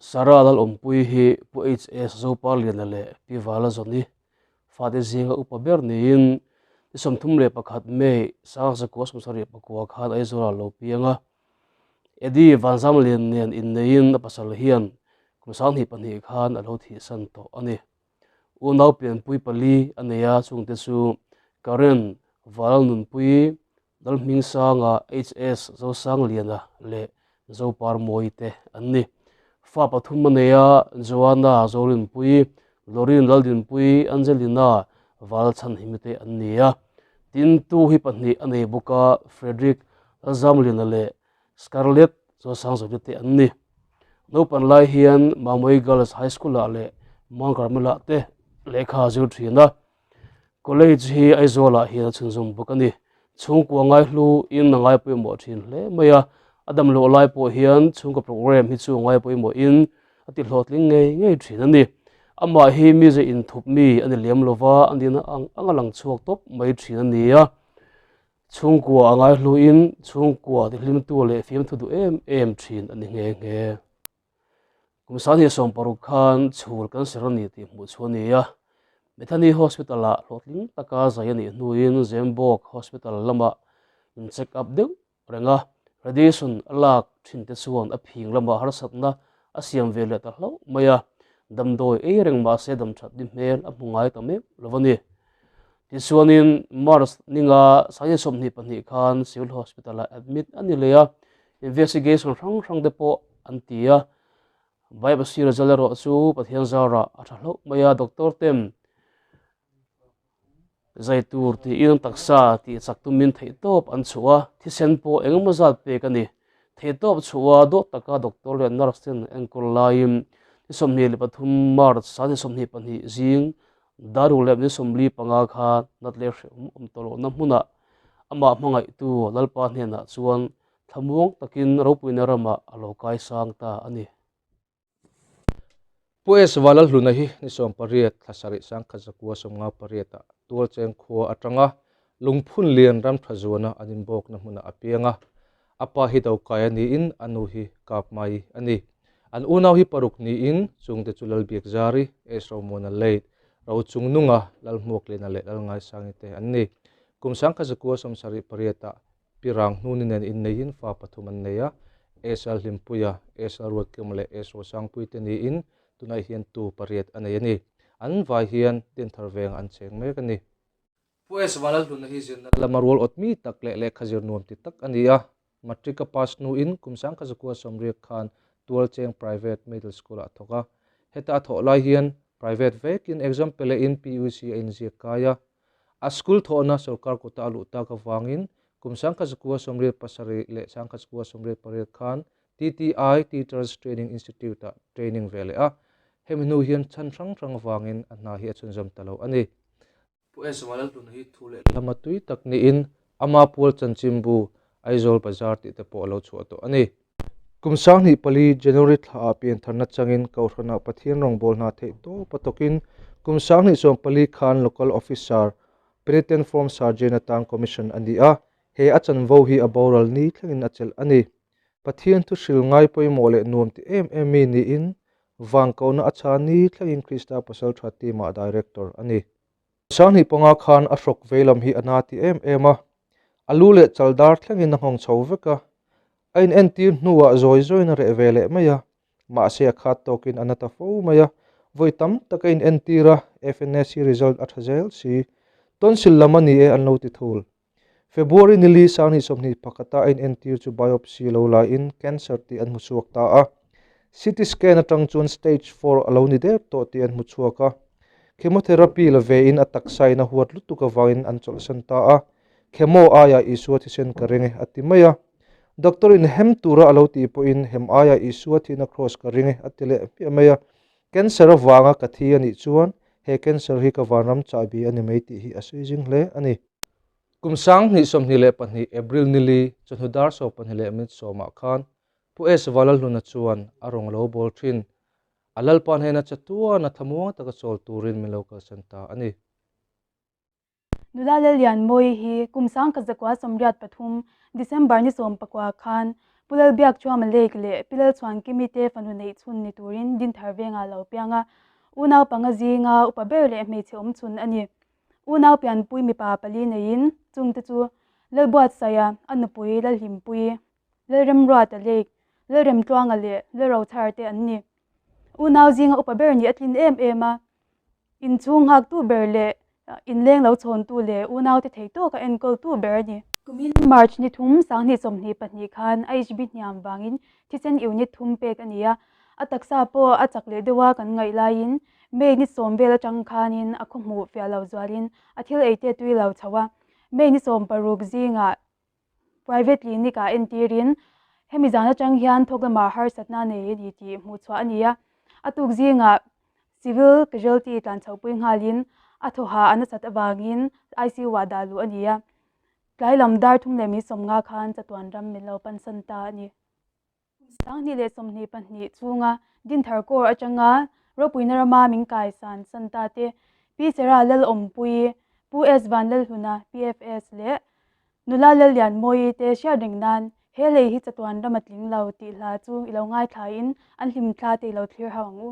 Sarah Lalawmpuii hi Pu HS Zoparliana leh Pi Vala Zawni fate zinga upa ber niin ni 31 May 1979 khan Aizawlah a lo piang a. Eddie Vanzamlian nen inneiin a pasal hian kum 22 khan a lo thihsan tawh a ni. Unau pianpui pali a nei a, chungte chu Karen Valalnunpuii, Lalhmingsanga, HS Zosangliana leh Zoparmawii te an ni. Fa pathum a nei a, Joanna Zorinpuii, Lorin Laldinpuii, Angelina Valchhanhimi te an ni a. Tin, tu hi pahnih a nei bawk a, Frederick Lalzamliana leh Scarlett Zosangzawti te an ni. Naupan lai hian Mamawii Girls High School-ah leh Mount Carmel-ah te lehkha a zir thin a. College hi Aizawl-ah hian a chhunzawm bawk a ni. Chhungkua ngaihlu in a ngai pawimawh thin hle mai a, a dam loh lai pawh hian chhungkaw programme hi chu a ngai pawimawhin a ti hlawhtling ngei ngei thin a ni. Amah hi mize inthup mi a ni lem lova, a nihna ang ang a lang chhuak tawp mai thin a ni a. Chhungkua a ngaihluin chhungkua tihlimtu leh fiamthu duh em em thin a ni nghe nghe. Kum 2016 khan chhul cancer a ni tih hmuh chu a ni a. Bethany Hospital-ah hlawhtling taka zai a nih hnuin Zembawk Hospital lamah in check up deuh reng a, radiation a lak thin te chuan a phing lamah harsatna a siam ve leh ta hlauh mai a, damdawi ei reng mahse damthat ni hmel a hmu ngai ta meuh lo a ni. Tichuanin March ninga 2022 khan Civil Hospital-ah admit a ni leh a, investigation hrang hrang te pawh an ti a. Biopsy result erawh chu Pathian zarah a tha hlauh mai a, doctor ten zai tur tiin taksa tih chak tumin theihtawp an chhuah a, thisen pawh engemaw zat pek a ni. Theihtawp chhuah a dawt taka doctor leh nurse ten enkawl laiin ni 23 March 2022 zing Daruk leh ni 45 kha nat leh hrehawm awm tawh lohna hmunah amah hmangaihtu Lalpa hnenah chuan thlamuang takin ropuina ramah a lo kaisang ta a ni. Pu S. Valalhluna hi ni 18 thla sarih 1958 ah Tualcheng khua atanga Lungphun lian ram tha zuana an inbawkna hmunah a piang a. A pa hi Dokai a niin a nu hi Kapmai a ni. An unau hi paruk niin chungte chu Lalbiakzari, S. Romuana Late, Rochungnunga, Lalhmuakliana leh Lalngaisangi te an ni. Kum 1978 ah Pi Ranghnuni nen inneihin fa pathum an nei a, S. Lalhlimpuia, S. Lalruatkima leh S. Rosangpui te niin tunah hian tu pariat a nei a ni. An vai hian Dinthar vengah an cheng mek a ni. Pu S. Valalhluna hi zirna lama rual awt mi tak leh lehkha zir nuam ti tak a ni a. Matric a pass hnuin kum 1990 khan Tualcheng Private Middle School-ah a thawk a. Heta a thawh lai hian private vekin exam pe lehin PUC a inziak kai a. A school thawhna sorkar kawta a luh tak avangin kum 1987 leh 1988 khan TTI, Teachers Training Institute-ah training ve leh a. Hemi hnu hian chhan hrang hrang avangin a hna hi a chhunzawm ta lo a ni. Pu S. Valalhluna hi thu leh hlama tui tak niin ama pual chanchinbu Aizawl Bazar tih te pawh a lo chhuah tawh a ni. Kum 2004 January thlaah piantharna changin Kohhranah Pathian rawngbâwl hna theih tawp a tawkin kum 2014 khan Local Officer, Penitent Form Sergeant atan Commission a ni a, he a chanvo hi a boral ni thlengin a chelh a ni. Pathian thu hril ngai pawimawh leh nuam ti em em mi niin Van kohna a chhan ni thlengin Krista Pasaltha team-ah Director a ni. 2005 khan a hrawk veilam hi a na ti em em a, a lu leh chal dar thlengin a nghawng chho vek a. A inentir hnuah zawi zawiin a reh ve leh mai a, mahse a khat tawkin a na ta fo mai a. Vawi tam tak a inentir a, FNAC result a tha zel si. Tonsil lam a ni e an lo ti thul. February nili 2021 a inentir chu biopsy lo laiin cancer tih an hmu chhuak ta a. CT scan atang chuan stage 4 a lo ni der tawh tih an hmu chhuak a. Chemotherapy la vein a taksa in a huat lutuk avangin an chawlhsan ta a. Chemo aiah Isua thisen ka ring e a ti mai a. Doctor in hem tura a lo tih pawhin hem aiah Isua thihna cross ka ring e a ti leh hmiah mai a. Cancer avanga ka thi a nih chuan he cancer hi ka vanram chahbi a ni mai tih hi a sawi zing hle a ni. Kum 2022 April nili chawhnu dar 12:10 khan Pu S. Valalhluna chuan a rawn lo bawl thin. A Lalpa hnena chatuan a thlamuang taka chawl turin min lo kalsan ta a ni. Nula Lallianmawii hi kum 1983 December ni 19 khan. Pu Lalbiakchuama Lake leh Pi Lalchhuankimi te fanu neih chhun ni turin Dinthar vengah lo piang a, unau panga zinga upa ber leh hmeichhe awm chhun a ni. Unau pianpui mipa pali neiin chungte chu Lalbuatsaia, a nupui Lalhlimpuii, Lalremruata Lake, Lalremtluanga leh Lalrochhar te an ni. Unau zinga upa ber nih a tlin em em a, inchhung nghaktu ber leh inleng lo chhawntu leh unaute thei tawka enkawltu ber a ni. Kumin March ni thum sanghnih 22 khan HB hniam vangin thisen unit thum pek a ni a, a taksa pawh a chak leh deuh a kan ngaih laiin May ni sawm vel atang khanin a khawhmuh fiah lo zualin a thil eite tui lo chho a, May ni 16 zingah Private clinic ah entirin hemi zan atang hian thawk lamah harsatna nei a ni tih hmuh chhuah a ni a. A tuk zingah civil casualty tlan chhohpui nghalin a thawha a nasat avangin ICU ah dah luh a ni a. Tlai lam dar thum leh mi 50 khan chatuan ram min lo pansan ta a ni. 2022 chhunga Dinthar Corps atanga ropuina rama min kaisan san ta te, Pi Sarah Lalawmpuii, Pu S Vanlalhluna, PFS, leh Nula Lallianmawii te hriat reng nan he lei hi chatuan ram a tling lo tih hla chu i lo ngaithlain an hlimthla te i lo thlir hau ang u.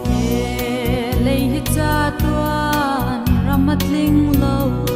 He lei hi chatuan ram a tling lo.